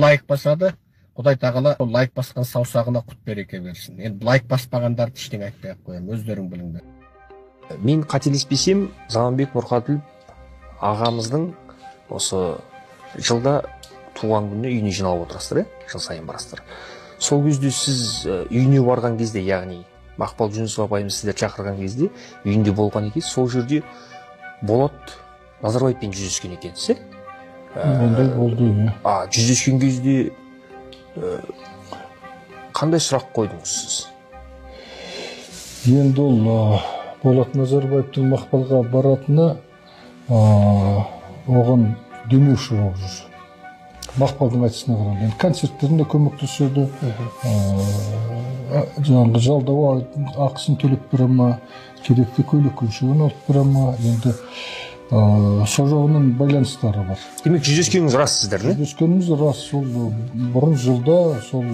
Лайк басады, Құдай тағала лайк басқан саусағына құт береке берсін. Енді лайк баспағандарды ештеңе айтпай ақ қоямын, өздерің біліңдер. Мен қателеспесем, Заманбек Нұрқаділов ағамыздың осы жылда туған күніне үйіне жиналып отырасыздар, жыл сайын барасыздар. Сол кезде сіз үйіне барған кезде, яғни Мақпал Жүнісова апайымыз сіздерді шақырған кезде үйінде болған екен, сол жерде Болат Назарбаевпен жүздескен екенсіз, Ондай болды, иә. Жүздескен кезде қандай сұрақ қойдыңыз сіз? Енді ол Болат Назарбаевтың Мақпалға баратыны оған демеуші болып жүр. Мақпалдың айтысына қарағанда, енді концерттеріне көмектеседі, жаңағы жалдау ақысын төлеп бере ма, керекті көйлек көншегін алып бере ма, енді сол жағынан байланыстары бар. Демек, жүздескеніңіз рас сіздер, не? Жүздескеніміз рас. Сол бұрын жылда сол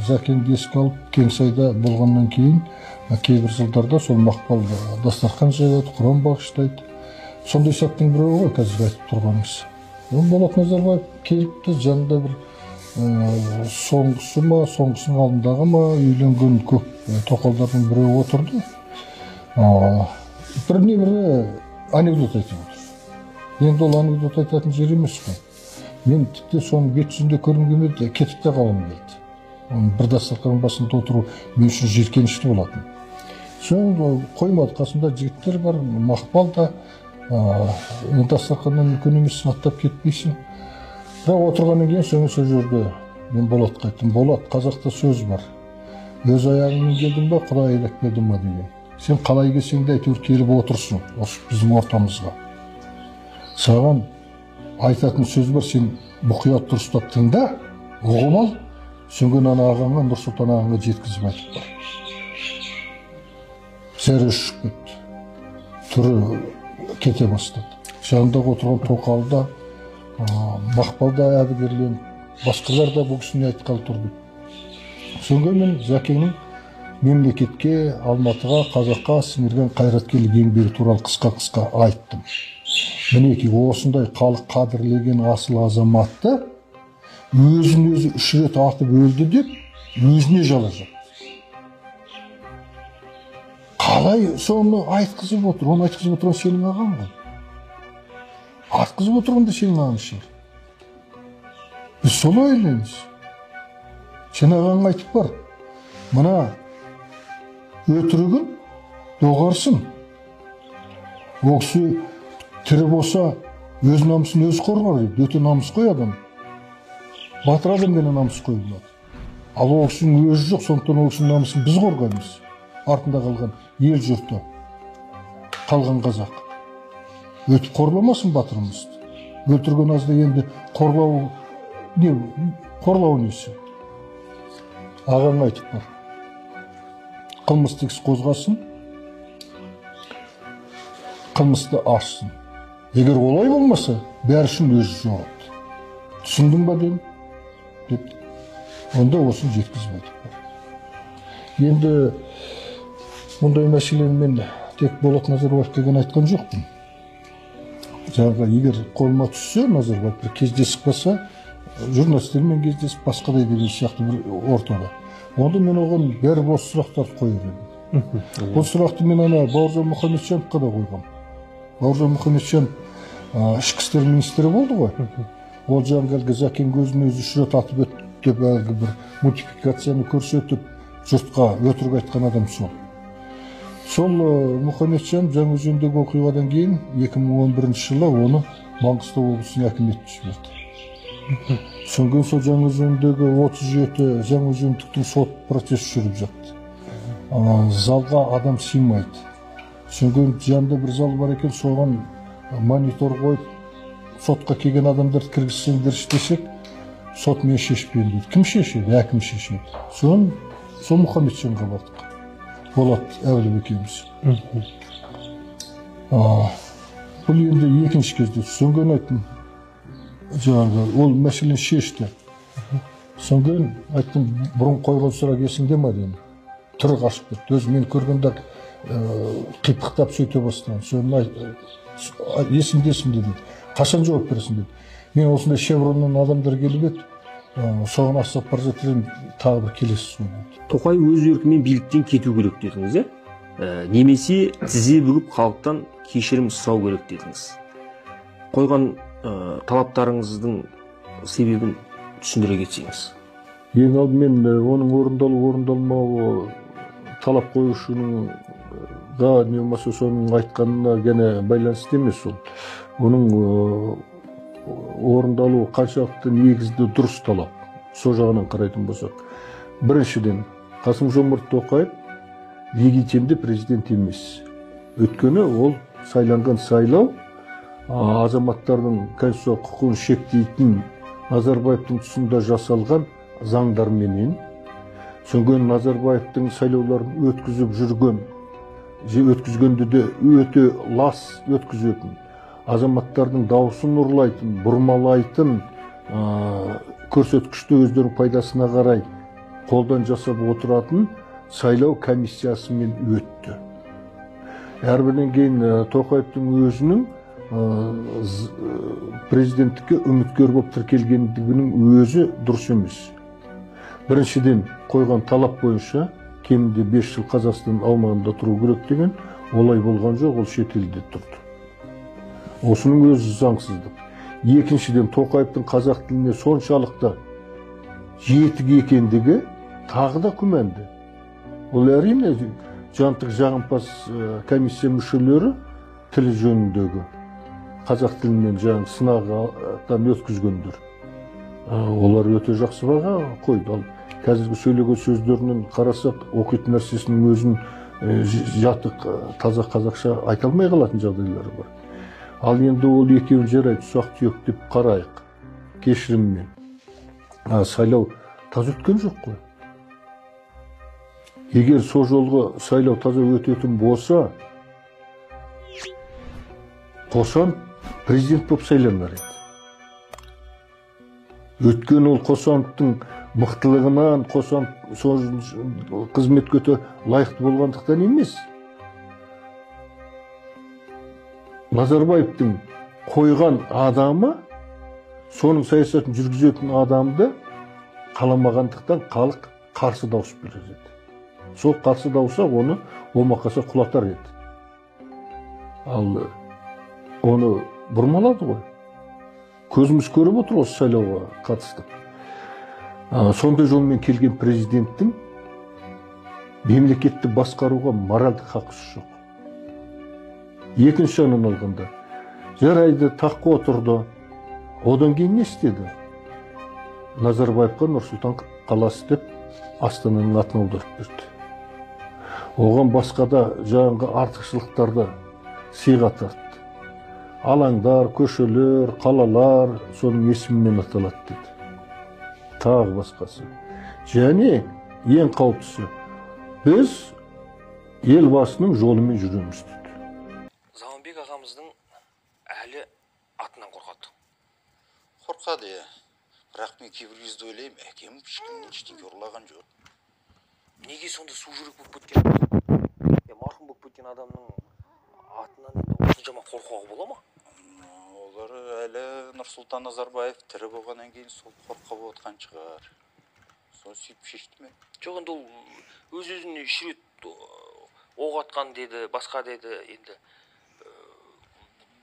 Зәкеңді еске алып Кеңсайда болғаннан кейін кейбір жылдарда сол Мақпал дастархан жаяды, құран бағыштайды. Сондай сәттің біреуі ғой қазір айтып тұрғаныңыз. Болат Назарбаев келіпті, жанында бір соңғысы ма, соңғысының алдындағы ма, үйленген көп тоқалдардың біреуі отырды. Біріне бірі анекдот айтып отыр. Енді ол анекдот айтатын жер емес қой. Мен тіпті соның бет жүзінде көргім келмеді, кетіп те қалғым келді. Бір дастарханның басында отыру мен үшін жиіркенішті болатын. Соны қоймады, қасымда жігіттер бар, Мақпал да. Енді дастарханнан үлкен емессің, аттап кетпейсің. Бірақ отырғаннан кейін соң сол жерде мен Болатқа айттым: Болат, қазақта сөз бар, өз аяғыңмен келдің ба, Құдай айдап келді ма деген. Сен қалай келсең де әйтеуір келіп отырсың осы біздің ортамызға. Саған айтатын сөз бар, сен мұқият дұрыстап тыңда, ұғып ал, содан кейін ана ағаңа, Нұрсұлтан ағаңа жеткізіп айтып бар. Зәрі ұшып кетті, түрі кете бастады. Жанындағы отырған тоқалы да, Мақпал да әбігерленіп, басқалар да бұл кісіні айтқалы тұр деп. Содан кейін мен Зәкеңнің мемлекетке, Алматыға, қазаққа сіңірген қайраткерлік еңбегі туралы қысқа-қысқа айттым. Мінекей, осындай халық қадірлеген асыл азаматты өзін өзі 3 рет атып өлді деп өзіне жала жапты. Қалай соны айтқызып отыр? Оны айтқызып отырған сенің ағаң ғой. Атқызып отырған да сенің ағаң шығар. Біз солай ойлаймыз. Сен ағаңа айтып бар, мына өтірігін доғарсын. Ол кісі тірі болса өз намысын өзі қорғар дейді. Өте намысқой адам. Батыр адам ғана намысқой болады. Ал ол кісінің өзі жоқ, сондықтан ол кісінің намысын біз қорғаймыз. Артында қалған ел жұрты, қалған қазақ. Өтіп қорламасын батырымызды. Өлтірген азда енді қорлау не, қорлау несі? Ағаң айтып бар. Қылмыстық іс қозғасын, қылмысты ашсын. Егер олай болмаса, бәрі үшін өзі жауапты. Түсіндің ба дедім? Деп. Онда осыны жеткізіп айтып бар. Енді мұндай мәселені мен тек Болат Назарбаевқа ғана айтқан жоқпын. Жаңағы егер қолыма түссе Назарбаев бір кездесіп қалса, журналистермен кездесіп басқадай деген сияқты бір ортада. Онда мен оған бәрі осы сұрақтарды қояр едім. Бұл сұрақты мен ана Бауыржан Мұхамеджановқа да қойғам. Бауыржан Мұхамеджанов ішкі істер министрі болды ғой. Ол жаңағы әлгі Зәкең өзін өзі 3 рет атып өтті деп әлгі бір мультипликацияны көрсетіп жұртқа өтірік айтқан адам сол. Сол Мұхамеджанов Жаңаөзендегі оқиғадан кейін 2011 жылы оны Маңғыстау облысының әкімі етіп жіберді. Содан кейін сол Жаңаөзендегі 37 жаңаөзендіктің сот процесі жүріп жатты. Залға адам сыймайды. Содан кейін жанында бір зал бар екен, соған монитор қойып сотқа келген адамдарды кіргізсеңдерші десек, сот мен шешпеймін дейді. Кім шешеді? Әкім шешеді. Содан сол Мұхамеджанға бардық. Болат Әбілов екеуміз. Бұл енді екінші кезде. Содан кейін айттым, жаңағы ол мәселені шешті. Содан кейін айттым, бұрын қойған сұрақ есіңде ма дедім. Түрі қашып кетті. Өзі мені көргенде қипықтап сөйте бастаған. Содан есімдесің дедім. Қашан жауап бересің деді. Мен осындай Шевроннан адамдар келіп еді, Соған асығып бара жатыр едім, тағы бір келесі сөз болды. Тоқаев өз еркімен биліктен кету керек дедіңіз, иә? Немесе тізе бүгіп халықтан кешірім сұрау керек дедіңіз. Қойған талаптарыңыздың себебін түсіндіре кетсеңіз. Ең алдымен оның орындалу орындалмауы талап қоюшының не болмаса соның айтқанына ғана байланысты емес ол. Оның орындалуы қаншалықты негізді дұрыс талап. Сол жағынан қарайтын болсақ. Біріншіден, Қасым-Жомарт Тоқаев легитимді президент емес. Өйткені ол сайланған сайлау азаматтардың конституциялық құқығын шектейтін Назарбаевтың тұсында жасалған заңдарменен, содан Назарбаевтың сайлауларын өткізіп жүрген, өткізгенде де өте лас өткізетін, азаматтардың дауысын ұрлайтын, бұрмалайтын көрсеткішті өздерінің пайдасына қарай қолдан жасап отыратын сайлау комиссиясымен өтті. Әрбірінен кейін Тоқаевтың өзінің президенттікке үміткер болып тіркелгендігінің өзі дұрыс емес. Біріншіден, қойған талап бойынша кемінде 5 жыл Қазақстан аумағында тұру керек деген, олай болған жоқ, ол шетелде тұрды. Осының өзі заңсыздық. Екіншіден, Тоқаевтың қазақ тіліне соншалықты жетік екендігі тағы да күмәнді. Ол әрине жантық жағымпаз комиссия мүшелері тілі жөніндегі қазақ тілінен жаңа сынақтан өткізгендер. Олар өте жақсы баға қойды. Ал қазіргі сөйлеген сөздерінен қарасақ, оқитын нәрсесінің өзін жатық таза қазақша айта алмай қалатын жағдайлары бар. Ал енді ол екеуін жарайды, ұсақ түйек деп қарайық, кешіріммен. Сайлау таза өткен жоқ қой. Егер сол жолғы сайлау таза өтетін болса, Қосанов президент болып сайланар еді. Өткен ол Қосановтың мықтылығынан, Қосанов сол қызметке өте лайықты болғандықтан емес. Назарбаевтың қойған адамы, соның саясатын жүргізетін адамды қаламағандықтан халық қарсы дауыс берер еді. Сол қарсы дауса оны омақаса құлатар еді. Ал оны бұрмалады ғой. Көзіміз көріп отыр осы сайлауға қатысты. Сондай жолмен келген президенттің мемлекетті басқаруға моральдық хақысы жоқ. Екінші жағынан алғанда, жарайды, таққа отырды. Одан кейін не істеді? Назарбаевқа Нұр-Сұлтан қаласы деп Астананың атын аударып берді. Оған басқа да жаңағы артықшылықтарды сыйға тартты. Алаңдар, көшелер, қалалар соның есімімен аталады деді. Тағы басқасы. Және ең қауіптісі, біз Елбасының жолымен жүреміз деді. Заманбек ағамыздың әлі атынан қорқады. Қорқады, иә. Бірақ мен кейбір кезде ойлаймын, әкем ешкімнен ештеңе ұрлаған жоқ. Неге сонда су жүрек болып кеткен? Марқұм болып кеткен адамның атынан енді осыншама қорқуға бола ма? Олар әлі Нұрсұлтан Назарбаев тірі болғаннан кейін сол қорқып отқан шығар. Сол сөйтіп шешті ме? Жоқ, енді ол өз-өзіне үш рет оқ атқан деді, басқа деді, енді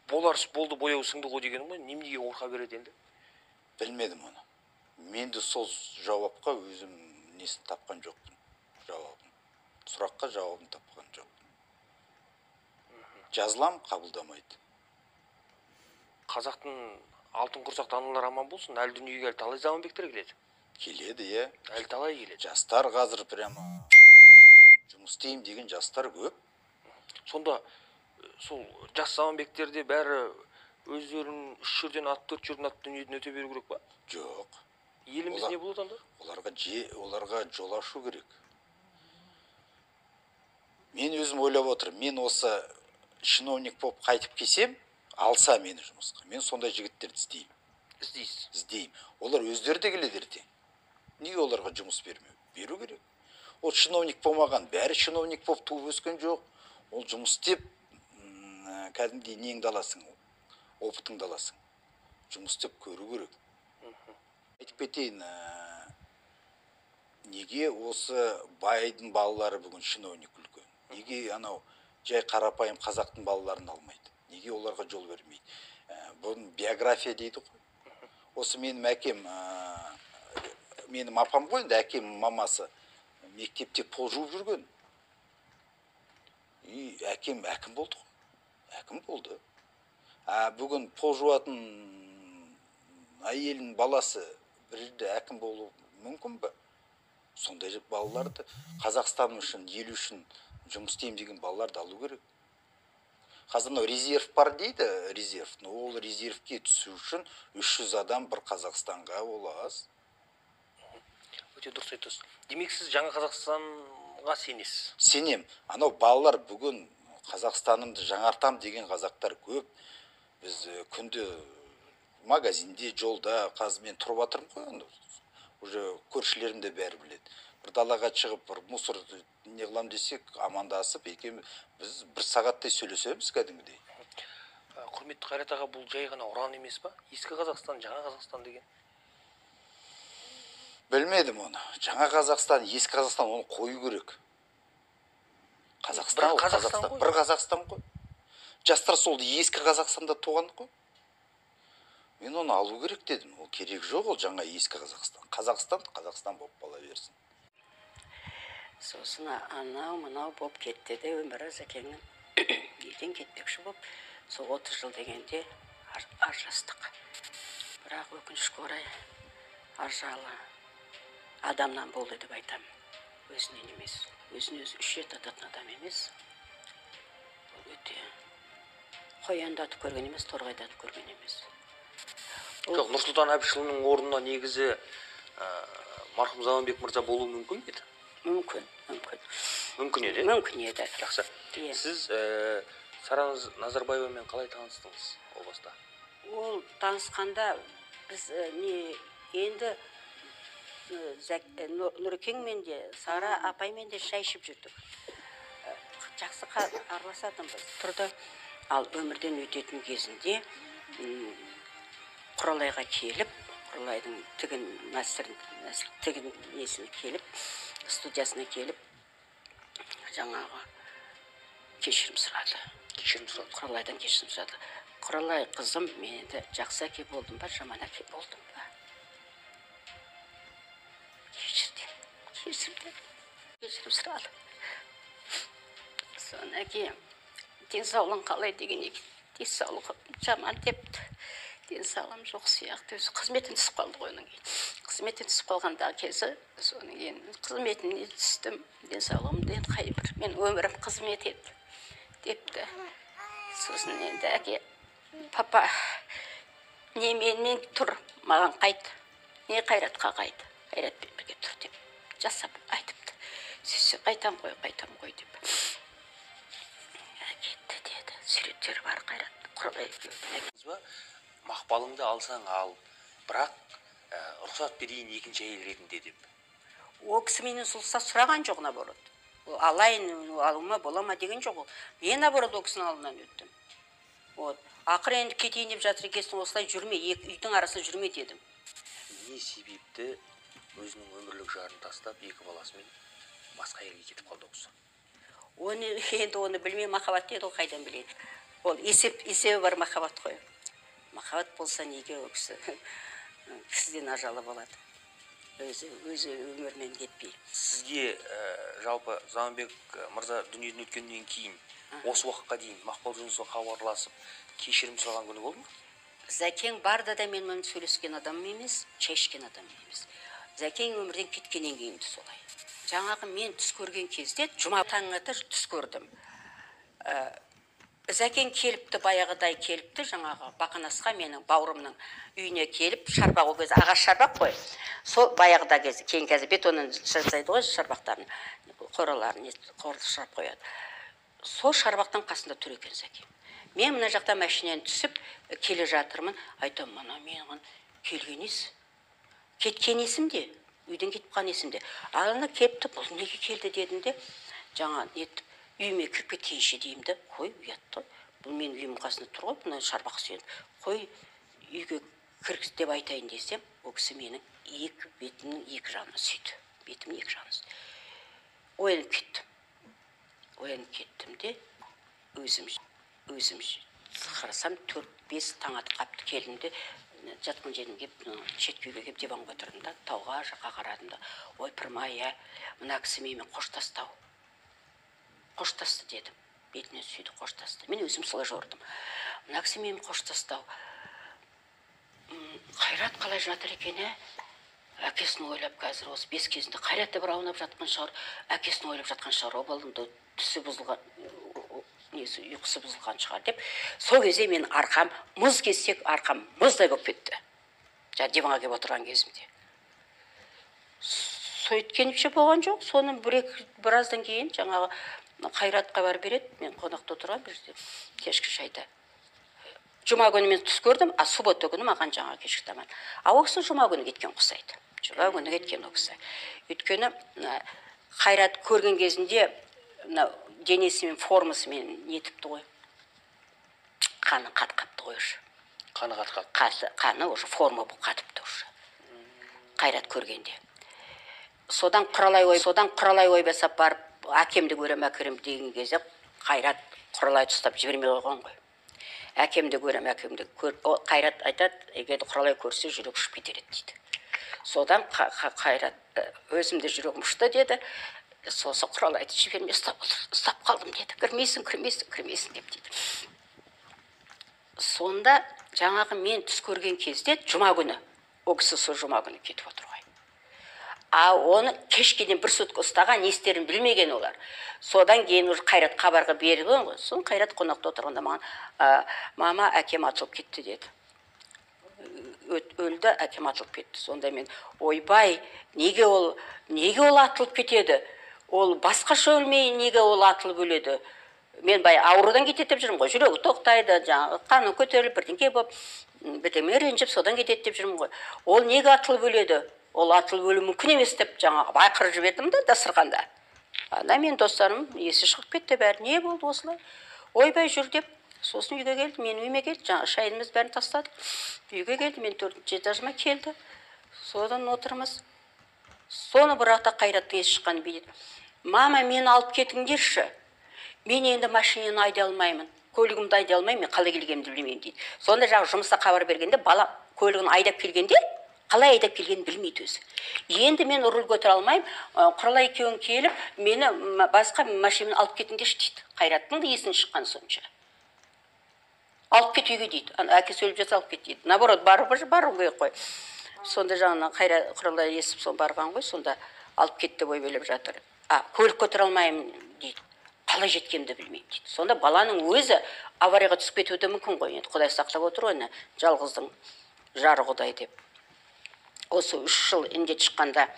болар болды, бояу сіңді ғой дегенім ғой, неменеге қорқа береді енді? Білмедім оны. Мен де сол жауапқа өзім несін тапқан жоқпын. Жауабын. Сұраққа жауабын тапқан жоқпын. Жазылам, қабылдамайды. Қазақтың алтын құрсақты аналары аман болсын, әлі дүниеге әлі талай Заманбектер келеді. Келеді, иә. Әлі талай келеді. Жастар қазір прямо келем, жұмыс істеймін деген жастар көп. Сонда сол жас Заманбектер де бәрі өздерін үш жерден атып, төрт жерден атып дүниеден өте беру керек па? Жоқ. Еліміз не болады онда? Оларға жол ашу керек. Мен өзім ойлап отырмын, мен осы чиновник болып қайтып келсем, алса мені жұмысқа, мен сондай жігіттерді іздеймін. Іздейсіз? Іздеймін. Олар өздері де келеді ертең. Неге оларға жұмыс бермеу? Беру керек. Ол чиновник болмаған, бәрі чиновник болып туып өскен жоқ. Ол жұмыс істеп, кәдімгідей неңді аласың, опытыңды аласың. Жұмыс істеп көру керек. Айтып кетейін, неге осы байдың балалары бүгін чиновник үлкен? Неге анау жай қарапайым қазақтың балаларын алмайды? Неге оларға жол бермейді? Бұны биография дейді ғой. Осы менің әкем, менің апам ғой енді, әкем мамасы мектепте пол жуып жүрген. И әкем әкім болды ғой. Әкім болды. А бүгін пол жуатын әйелінің баласы бір жерде әкім болу мүмкін бе? Сондай балаларды Қазақстан үшін, ел үшін жұмыс істеймін деген балаларды алу керек. Қазір мынау резерв бар дейді, резерв. Но ол резервке түсу үшін 300 адам бір Қазақстанға ол аз. Өте дұрыс айтасыз. Демек, сіз жаңа Қазақстанға сенесіз? Сенем. Анау балалар бүгін Қазақстанымды жаңартам деген қазақтар көп. Біз күнде магазинде, жолда, қазір мен тұрып жатырмын ғой, енді уже көршілерім де бәрі біледі. Бір далаға шығып, бір мусор не қылам десек, амандасып, екеуміз біз бір сағаттай сөйлесеміз кәдімгідей. Құрметті Қайрат аға, бұл жай ғана ұран емес па? Ескі Қазақстан, жаңа Қазақстан деген. Білмедім оны. Жаңа Қазақстан, ескі Қазақстан, оны қою керек. Қазақстан, Бір Қазақстан Қазақстан, ғой. бір Қазақстан ғой. Жастар сол ескі Қазақстанда туған ғой. Мен оны алу керек дедім. Ол керек жоқ, ол жаңа ескі Қазақстан. Қазақстан, Қазақстан болып қала берсін. Сосын анау мынау болып кетті де, өмірі Зәкеңнің елден кетпекші болып, сол 30 жыл дегенде ажырастық. Бірақ өкінішке орай ажалы адамнан болды деп айтамын. Өзінен емес. Өзін өзі үш рет ататын адам емес. Ол өте қоянды атып көрген емес, торғайды атып көрген емес. Жоқ, Нұрсұлтан Әбішұлының орнына негізі марқұм Заманбек мырза болуы мүмкін бе еді? Мүмкін, мүмкін. Мүмкін еді? Мүмкін еді. Жақсы. Иә. Сіз Сара Назарбаевамен қалай таныстыңыз о баста? Ол танысқанда біз не енді Нұрекеңмен де, Сара апаймен де шай ішіп жүрдік. Жақсы араласатынбыз. Тұрды. Ал өмірден өтетін кезінде Құралайға келіп, Құралайдың тігін мастерін, тігін несіне келіп, студиясына келіп, жаңағы кешірім сұрады. Кешірім сұрады. Құралайдан кешірім сұрады. Құралай қызым, мен енді жақсы әке болдым ба, жаман әке болдым ба? Кешір деді, кешір деді, кешірім сұрады. Содан әке, денсаулығың қалай деген екен, денсаулығы жаман депті. Денсаулығым жоқ сияқты, өзі қызметтен түсіп қалды ғой оның кейін. Қызметтен түсіп қалғандағы кезі, содан кейін қызметімнен түстім, денсаулығым енді қай бір, мен өмірім қызмет еді депті. Сосын енді әке, папа, не менімен тұр, маған қайт, не Қайратқа қайт, Қайратпен бірге тұр деп жасап айтыпты. Сөйтсе қайтам ғой, қайтам ғой деп. Кетті деді, суреттері бар Қайрат, Құралай екеуінің. Мақпалыңды алсаң ал, бірақ рұқсат берейін екінші әйел ретінде деп. Ол кісі менен сұлса сұраған жоқ, наоборот. Ол алайын, алума бола ма деген жоқ ол. Мен наоборот ол кісінің алдынан өттім. Вот. Ақыры енді кетейін деп жатыр екенсің, осылай жүрме, екі үйдің арасында жүрме дедім. Не себепті өзінің өмірлік жарын тастап, екі баласымен басқа елге кетіп қалды ол кісі? Оны енді оны білмей, махаббат деді ол, қайдан біледі. Ол есебі бар махаббат қой. Махаббат болса неге ол кісі кісіден ажалы болады? Өзі өмірінен кетпей. Сізге жалпы Заманбек мырза дүниеден өткеннен кейін осы уақытқа дейін Мақпал Жүнісова хабарласып кешірім сұраған күні болды ма? Зәкең барда да мен мұны сөйлескен адам емес, шай ішкен адам емес. Зәкең өмірден кеткеннен кейін де солай. Жаңағы мен түс көрген кезде жұма таң ата түс көрдім. Зәкең келіпті, баяғыдай келіпті, жаңағы Бақанасқа менің бауырымның үйіне келіп, шарбақ ол кезде ағаш шарбақ қой. Сол баяғыда кезде, кейін қазір бетоннан жасайды ғой шарбақтарын, қораларын, қоршап қояды. Сол шарбақтың қасында тұр екен Зәкең. Мен мына жақта машинаны түсіп келе жатырмын, айтамын, мына мен келген ес, кеткен есімде, үйден кетіп қалған есімде. Ал ана келіпті, бұл неге келді дедім де, жаңа нетіп, үйіме кіріп кетейінші деймін де, қой, ұят қой. Бұл менің үйімнің қасында тұр ғой, мына шарбақ сүйеніп. Қой, үйге кір деп айтайын десем, Ол кісі менің екі бетімнің екі жағынан сүйді. Бетімнің екі жағынан сүйді. Оянып кеттім. Оянып кеттім де, өзім қарасам, 4-5 таң атып қапты. Келдім де, жатқан жерім кеп, шеткі үйге кеп диванға отырдым да, тауға жаққа қарадым да, ой пырмай, ә, мына кісі менімен қоштасты ау. Қоштасты дедім. Бетінен сүйді, қоштасты. Мен өзім солай жорыдым. Мына кісі менімен қоштасты ау. Қайрат қалай жатыр екен, ә? Әкесін ойлап қазір осы 5 кезінде Қайрат та бір аунап жатқан шығар, әкесін ойлап жатқан шығар, обалында түсі бұзылған, несі, ұйқысы бұзылған шығар деп. Сол кезде мен арқам мұз кессек, арқам мұздай болып кетті. Жаңа диванға келіп отырған кезімде. Сөйткенше болған жоқ. Соны біраздан кейін жаңағы Қайрат хабар береді. Мен қонақта отырған бір жерде кешкі шайда. Жұма күні мен түс көрдім, а суббота күні маған жаңа кешкі таман. А ол кісі жұма күні кеткен ұқсайды. Жұма күні кеткен ол кісі. Өйткені Қайрат көрген кезінде мына денесімен, формасымен нетіпті ғой. Қаны қатып қапты ғой уже. Қаны қатып қапты. Қаны уже форма болып қатыпты уже. Қайрат көргенде. Содан Құралай ойбасап барып, әкемді көрем, әкерем деген кезде Қайрат Құралайды ұстап жібермей қойған ғой. Әкемді көрем, әкемді көр. Қайрат айтады, егер Құралай көрсе жүрек ұшып кетер еді дейді. Содан Қайрат өзімде жүрегім ұшты деді. Сосын Құралайды жібермей ұстап қалдым деді. Кірмейсің, кірмейсің, кірмейсің деп дейді. Сонда жаңағы мен түс көрген кезде жұма күні, ол кісі сол жұма күні кетіп отыр ғой. А оны кешке дейін бір сутка ұстаған, не істерін білмеген олар. Содан кейін уже Қайрат хабарға берген ғой. Сосын Қайрат қонақта отырғанда маған, мама, әкем атылып кетті деді. Өлді, әкем атылып кетті. Сонда мен, ойбай, неге ол атылып кетеді? Ол басқаша өлмей, неге ол атылып өледі? Мен бай аурудан кетеді деп жүрмін ғой. Жүрегі тоқтайды, жаңағы қаны көтеріліп, бірдеңке болып, бірдеме ренжіп, содан кетеді деп жүрмін ғой. Ол неге атылып өледі? Ол атылып өлу мүмкін емес деп жаңағы байқырып жібердім да дастарханда. Ана мен достарым есі шығып кетті бәрі. Не болды осылай? Ойбай жүр деп. Сосын үйге келді, мен үйіме келді, жаңағы шайымыз бәрін тастадық. Үйге келді, мен 4-ші этажыма келді. Содан отырмыз. Соны бірақ та Қайраттың есі шыққан бейді. Мама, мені алып кетіңдерші. Мен енді машинаны айдай алмаймын, көлігімді айдай алмаймын, мен қалай келгенімді білмеймін дейді. Сонда жаңағы жұмыста хабар бергенде, бала көлігін айдап келгенде, қалай айдап келгенін білмейді өзі. Енді мен рульге отыра алмаймын, Құралай екеуің келіп, мені басқа машинамен алып кетіңдерші дейді. Қайраттың да есінен шыққан сонша. Алып кет үйге дейді. Әкесі өліп жатса алып кет дейді. Наоборот, бару керек қой. Сонда жаңағы Қайрат Құралай естіп соны барған ғой, сонда алып кет деп ойбайлап жатыр. А, көлікке отыра алмаймын дейді. Қалай жеткенімді білмеймін дейді. Сонда баланың өзі аварияға түсіп кетуі де мүмкін ғой. Енді Құдай сақтап отыр ғой, жалғыздың жары Құдай деп. Осы 3 жыл індет шыққанда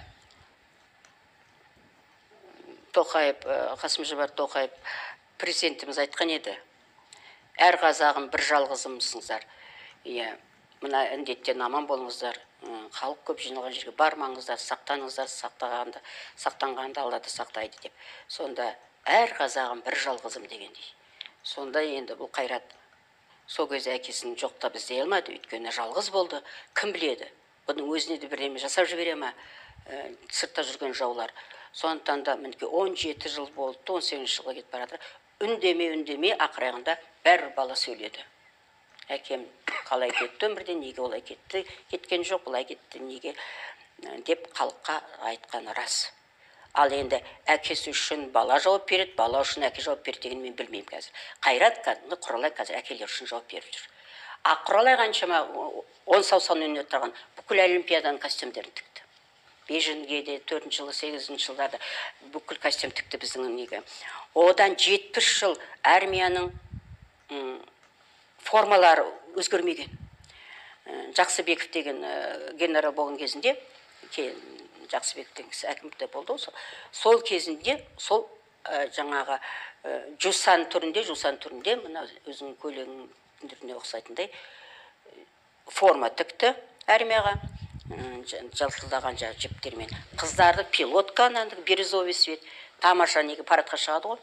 Тоқаев, Қасым-Жомарт Тоқаев президентіміз айтқан еді. Әр қазағым бір жалғызымсыңыздар. Иә, мына індеттен аман болыңыздар. Халық көп жиналған жерге бармаңыздар, сақтаныңыздар, сақтанғанда Алла да сақтайды деп. Сонда әр қазағым бір жалғызым дегендей. Сонда енді бұл Қайрат сол кезде әкесін жоқтап іздей алмады, өйткені жалғыз болды. Кім біледі? Бұның өзіне де бірдеме жасап жібере ме? Сыртта жүрген жаулар. Сондықтан да мінекей 17 жыл болды, 18 жылға кетіп бара жатыр. Үндемей, ақыр аяғында бәрібір бала сөйледі. Әкем қалай кетті өмірден, неге олай кетті, кеткен жоқ, олай кетті, неге деп халыққа айтқаны рас. Ал енді әкесі үшін бала жауап береді, бала үшін әке жауап береді деген мен білмеймін қазір. Қайрат кәдімгі Құралай қазір әкелер үшін жауап беріп жүр. А Құралай қаншама 10 саусағын өнер тұрған бүкіл олимпиаданың костюмдерін тікті. Бейжіңге де 4-ші жылы, 8-ші жылдарда бүкіл костюм тікті біздің неге. Одан 70 жыл армияның формалары өзгермеген. Жақсыбеков деген генерал болған кезінде, Жақсыбеков деген кісі әкімде болды, сол кезінде сол жаңағы жусан түрінде, мына өзінің көйлегінің түріне ұқсайтындай форма тікті армияға, жалтылдаған жаңағы жіптермен. Қыздарды пилотка, бирюзовый цвет, тамаша неге парадқа шығады ғой.